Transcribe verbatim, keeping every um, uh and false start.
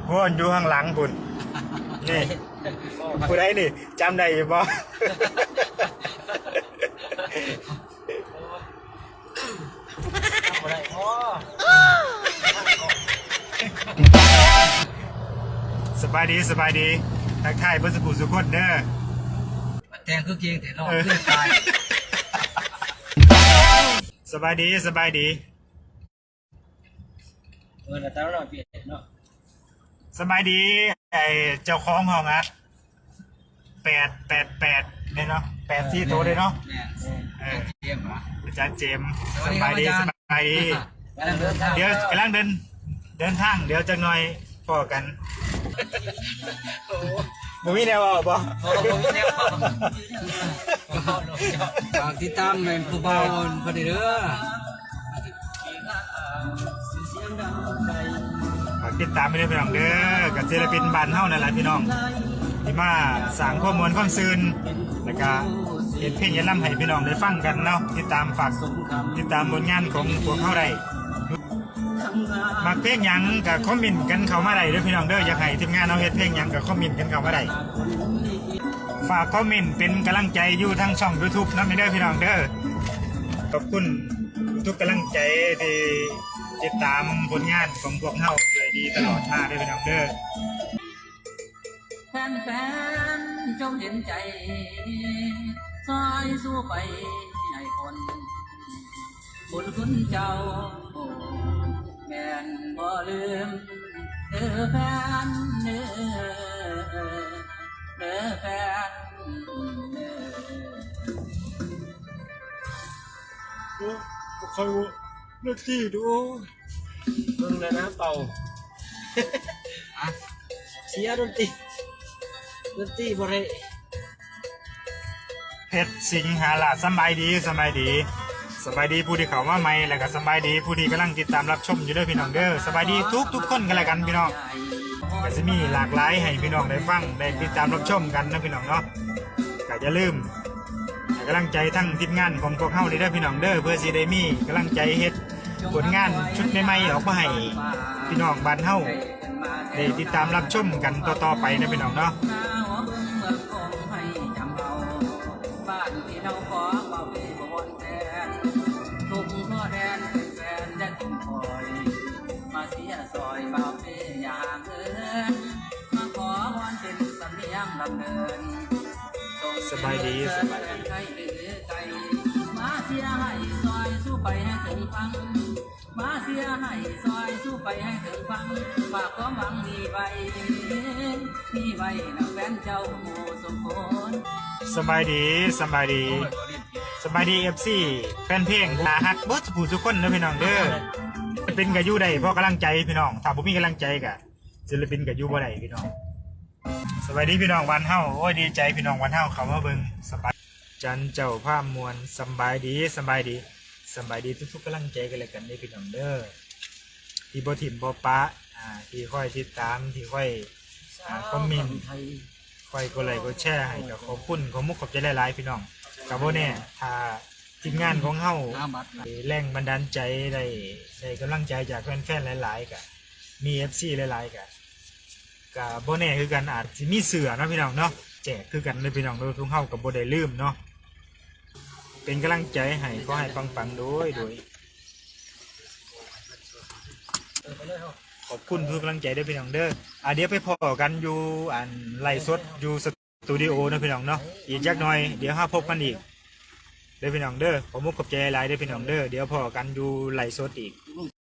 พู้นอยู่ข้างหลังพู้น นี่ ผู้ใดนี่ จำได้อยู่บ่ บ่ได้ โอ้ สบายดี สบายดี ทักทายเพื่อนสุขุสุคนเด้อ แต่งคือเก่งแต่นอก เออ คือตาย สบายดี สบายดี เออ แล้วแต่เราเปลี่ยนเนาะ สบายดี ไอ้เจ้าของห้องอัด แปดแปดแปด เนี่ยเนาะ แปดสี่ตัวเลยเนาะ แม่น เออ อาจารย์เจมส์เหรอ อาจารย์เจมส์ สวัสดีครับ สบายดี อาจารย์ สบายดี กำลังเดินทาง เดี๋ยวกำลังเดิน เดินทาง เดี๋ยวจักหน่อยพ้อกัน บ่มีแนวเว้าบ่ โอ้ บ่มีแนวเว้า ฝากติดตามแม่นผู้บ่าวเพิ่นเด้อ ฝากติดตามไปด้วยพี่น้องเด้อ กับศิลปินบ้านเฮานั่นแหละพี่น้อง ที่มาสร้างความม่วนความซื่น แล้วก็เฮ็ดเพลงเฮ็ดลำให้พี่น้องได้ฟังกันเนาะ ติดตามฝากติดตามผลงานของพวกเฮาได้ มักเพลงหยังก็คอมเมนต์กันเข้ามาได้เด้อพี่น้องเด้อ อยากให้ทีมงานเฮาเฮ็ดเพลงหยังก็คอมเมนต์กันเข้ามาได้ ฝากคอมเมนต์เป็นกำลังใจอยู่ทางช่อง YouTube นำเด้อพี่น้องเด้อ ขอบคุณทุกกำลังใจที่ติดตามผลงานของพวกเฮาด้วยดีตลอดมาเด้อพี่น้องเด้อ แฟนๆ จงเห็นใจ ซอยสู้ไปให้พ้น บุญคุณเจ้า แม่นบ่ลืม เด้อแฟน เด้อ เด้อแฟน เด้อ โอ้ บ่ค่อยเว้า ดนตรีดู มึงนะนะเป่า อ่ะ เสียดนตรี ดนตรีบ่ได้ เพชรสิงหาราช สำบายดี สำบายดี สำบายดีผู้ที่เข้ามาใหม่ แล้วก็สำบายดีผู้ที่กำลังติดตามรับชมอยู่เด้อพี่น้องเด้อ สำบายดีทุกๆคนกันแล้วกันพี่น้อง ก็สิมีหลากหลายให้พี่น้องได้ฟัง ได้ติดตามรับชมกันนะพี่น้องเนาะ ก็อย่าลืมให้กำลังใจทั้งทีมงานของพวกเฮานี่เด้อพี่น้องเด้อ เพื่อสิได้มีกำลังใจเฮ็ดผลงานชุดใหม่ๆออกมาให้พี่น้องบ้านเฮาได้ติดตามรับชมกันต่อๆไปนะพี่น้องเนาะ บ้านที่เราขอเบาเปบ่วอนแทน ทุกข์พ่อแดนเป็นแฟนและกินคอย มาเสียซอยเบาเปอย่าห่างเหิน มาขอวอนเป็นสำเนียงลำเนิน สบายดี สบายดี ไกลหรือไกล มาเสียให้ซอยสู้ไปให้ถึงฟัง มาเสียให้ซอยสู้ไปให้ถึงฟัง ฝากความหวังนี้ไว้ นี้ไว้นะแฟนเจ้าหมู่สมพล สบายดี สบายดี สบายดี เอฟซี แฟนเพลงน่าฮักเบิดผู้ทุกคนนะพี่น้องเด้อ ศิลปินก็อยู่ได้เพราะกำลังใจพี่น้อง ถ้าบ่มีกำลังใจก็ศิลปินก็อยู่บ่ได้พี่น้อง สบายดีพี่น้องบ้านเฮา โอ้ย ดีใจพี่น้องบ้านเฮาเข้ามาเบิ่ง สบาย จันเจ้าภาพมวล สำบายดี สำบายดี สำบายดีทุกๆกำลังใจกันแล้วกันเด้อพี่น้องเด้อ ที่บ่ถิ่มบ่ปะ อ่า ที่คอยติดตาม ที่คอย อ่า คอมเมนต์ คอยกดไลค์กดแชร์ให้ ก็ขอบคุณ ขอบมุกขอบใจหลายๆพี่น้อง ก็บ่แน่ ถ้าทีมงานของเฮา แรงบันดาลใจได้ ได้กำลังใจจากแฟนๆหลายๆ ก็มี เอฟซี หลายๆ ก็ ก็บ่แน่คือกัน อาจสิมีเสื้อเนาะพี่น้องเนาะ แจกคือกันเด้อพี่น้องเด้อ ทุกเฮาก็บ่ได้ลืมเนาะ เป็นกำลังใจให้ ขอให้ปังๆโดย โดย ขอบคุณทุกกำลังใจเด้อพี่น้องเด้อ อ่า เดี๋ยวไปพ้อกันอยู่อันไลฟ์สดอยู่สตูดิโอเนาะพี่น้องเนาะ อีกจักหน่อย เดี๋ยวเฮาพบกันอีกเด้อพี่น้องเด้อ ขอมุกขอบใจหลายเด้อพี่น้องเด้อ เดี๋ยวพ้อกันอยู่ไลฟ์สดอีก